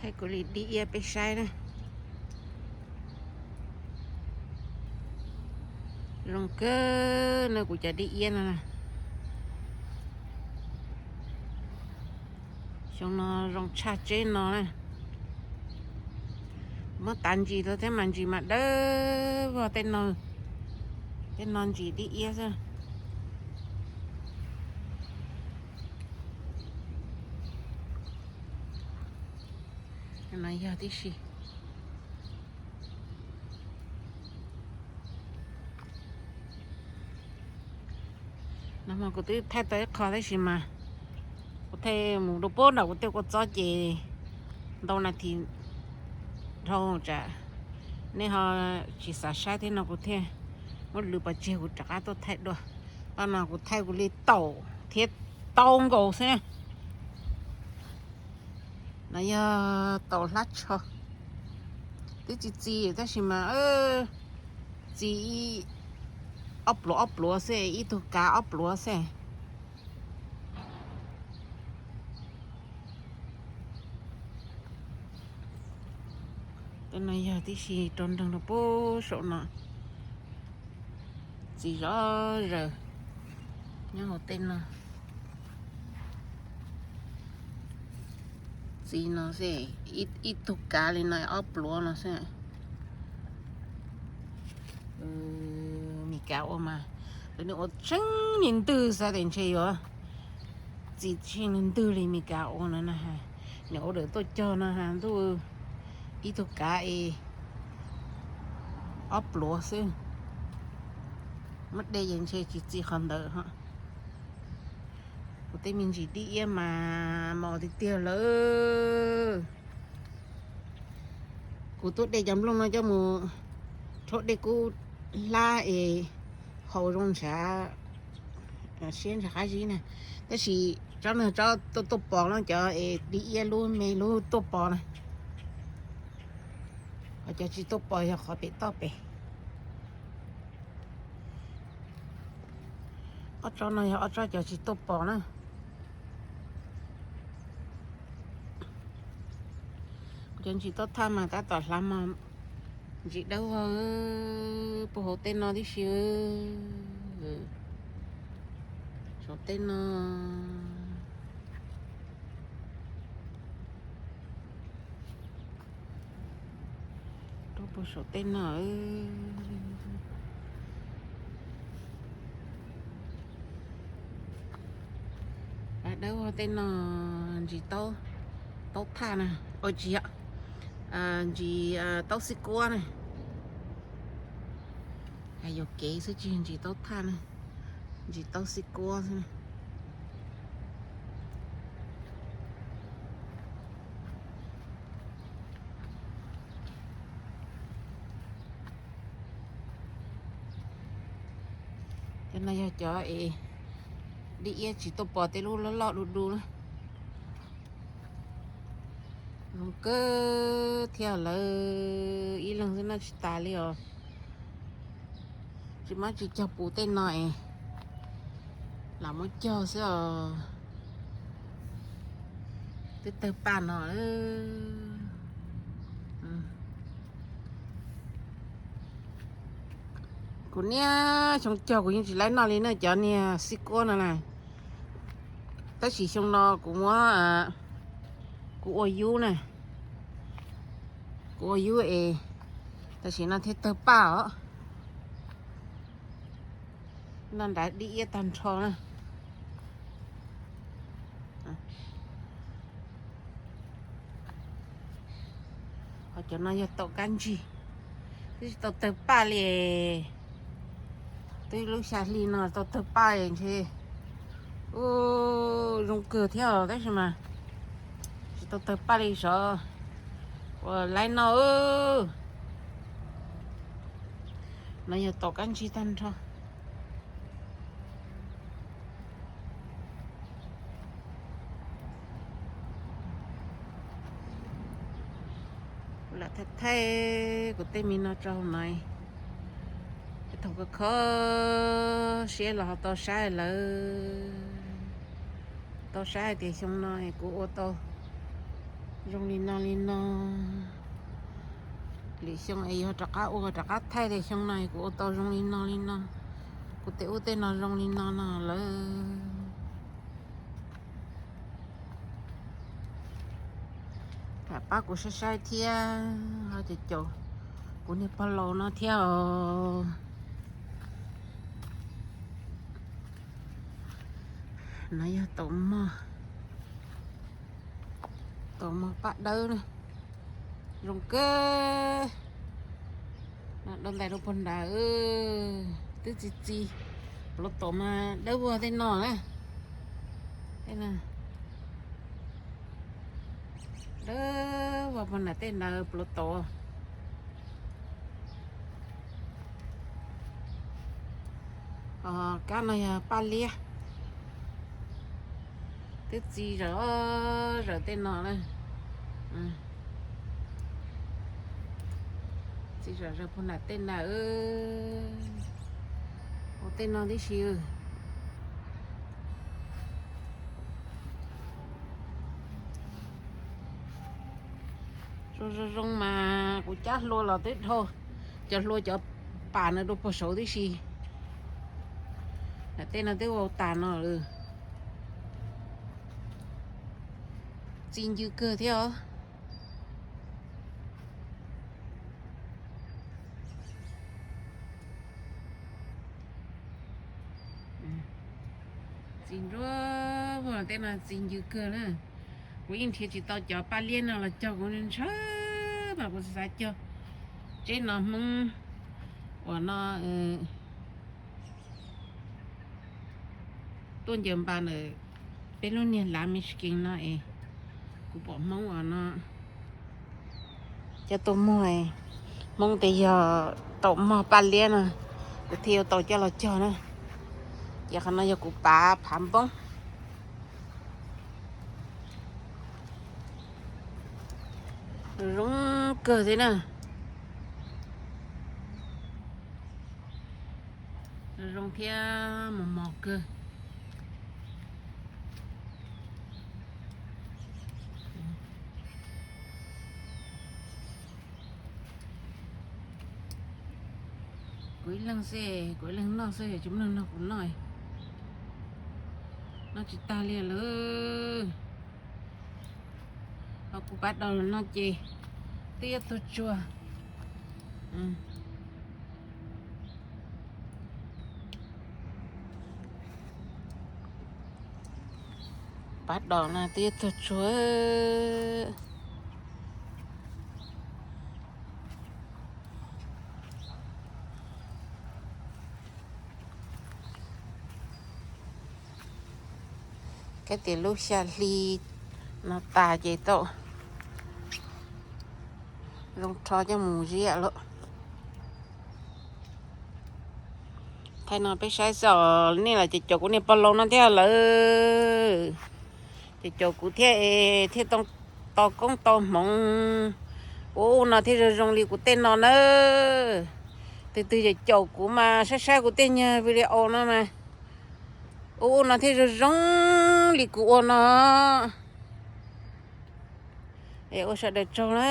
Kuv li dib iab peb saib na. Zoo kawg no kuv cov dib iab no na. Xyoo no zoo tshaj tseb no na. Muab tav ntsis rau thiab mas ntsis mas dawb vog tej no. Tej no ntsis dib iab xwb. No yog tib si. No mas kuv twb thaij tau ib qho tab sis mas kuv thaij mus rau pem nram kuv tej kua txob ces ntau nas this dhau tsam nej ho tsis xav saib thiab no kuv thiaj muab lwv pov tseg kuv rov qab tuaj thaij dua. Qhov no kuv thaij kuv li taum thiab tau nkaus xwb. No yog taum hlab tsho, twb txi txiv tab sis mas txi ob pluav ob pluav xwb, ib tug kav ob pluav xwb. Tej no yog tib si rau nreeg rau pem saum no. Txiv zov zaws nyob hauv tej no. Txiv no xwb, ib tug kav li no ob pluav no xwb. Mis kav ua mas lawv ua tseeb li ntwg xav tias ntshe yuav txi tseeb li ntwg li mis kav ua no na. Nws ua dawm tuaj cog no ntuj, ib tug kav es ob pluav xwb. Muab de ces ntshe tsis txi qhov ntawd ho. Kuv tej me ntsis dib iab mas mos tiag tiag lawm. Kuv tuaj de cov nplooj no coj mus rhaub dej kub hlab es haus zoo ntshav siab ntshav qab zib na. Tab sis tsob no tsob tuaj tuaj pos no, cov es dib iab lub me lub tuaj pos na. Ho cov tsis tuaj pos yog qhov pem toj pem. Ob tsob no yog ob tsob cov tsis tuaj pos na. Kuv cov ntsis taub thaj mas tab tom hlav mas ntsis dawb vog puag hauv tej no tib si. Saum tej no. Rau puag saum tej no. Dawb vog tej no ntsis taub thaj na, ua tsis yog, ntsis taub xib kuab na. Hais yuam kev xwb tsis yog ntsis taub thaj na, ntsis taub xib kuab xwb. Cov no yog cov es dib iab tsis tuaj pos tej lub loj loj du du na. Zoo kawg thiab lawv ib leeg xwb noj tsis tas li os. Tsis muab tsis cog puv tej no es lam muab cog xwb os. Twb tawg paj no. Kuv niaj xyoo cog kuv yeej tsis laib noj li na cov niag xib kuab no na. Tab sis xyoo no kuv muab, kuv ua yub na, kuv ua yub es tam sim no thiaj tawg paj os. No nrad dib iab tag nrho na. Ho cov no yog taum kab ntsig, twb tsis tau tawg paj li. Twb lub xya hli no tau tawg paj ntshe. Ub, zoo kawg thiab tab sis mas tsis tau tawg paj li, sov ua laib noj. No yog taum kab ntsig tag nrho. Kuv lam thaij thaij kuv tej me no rau hauv no, thaum kho kho siab los ho tau saib lawm. Tau saib hais tias xyoo no kuv ua tau Zoo li no li no. Lwm xyoo es yog rov qab ua rov qab thaij li xyoo no kuv ua tau zoo li no li no. Kuv tej ub tej no zoo li no no lawm. Lam pab kuv saib saib thiab ho caum caum kuv niag pog laus no thiab os. No yog taum mog, taum mog paj dawb na, zoo kawg. No dau ntais rau puag nrad, twb txi txiv, pluav taum mas dawb vog tej no na. Dawb vog puag nram tej ntawd pluav taum. Kab no yog paj liab, twb txi zawm zawm tej no na. Txi zawm zawm puag nram tej ntawd, ua tej no tib si. Zoo zoo zoo mas kuv cab hlua los twb dhau, cov hlua cov pam no rau puag saud tib si. Nram tej no twb vau tas no lawm. Txi ncw kawg thiab os. Txi nruab vog tej no txi ncw kawg na. Kuv yeej nrhiav tsis tau cov paj liab no los cog, kuv ntshaw mas kuv xav xav cog tseb no Hmoob uas no tuaj ncaws npas ntawm peb lub niag lav Michigan no es kuv pom Hmoob uas no coj tuaj muag, Hmoob tias yog taum mog paj liab no, kuv thiaj yuav tau coj los cog na. Ces qhov no yog kuv pav phav npoob. Zoo kawg thiab na. Zoo thiab mos mos kawg. Kuv ib leeg xwb, kuv ib leeg noj xwb, tsis muaj neeg nrog kuv noj. Noj tsis tag li lawm. Ho kuv pab daus no ces twb yuav tuag tsuag. Pab daus no twb yuav tuag tsuag. Kav tias lub xya hli no tas ces tau zoo rho coj mus ziab lawm. Thaij no peb saib xwb os, nej los caum caum kuv niag pog laus no thiab lawm. Caum caum kuv thiab, thiaj tau tau koob tau hmoov. Ua ub no thiaj zoo zoo li kuv tej no nawb. Tus twg caum caum kuv mas saib saib kuv tej nyuag video no mas ua ub no thiaj zoo zoo li kuv ua no. Es ua sawv daws tsaug na.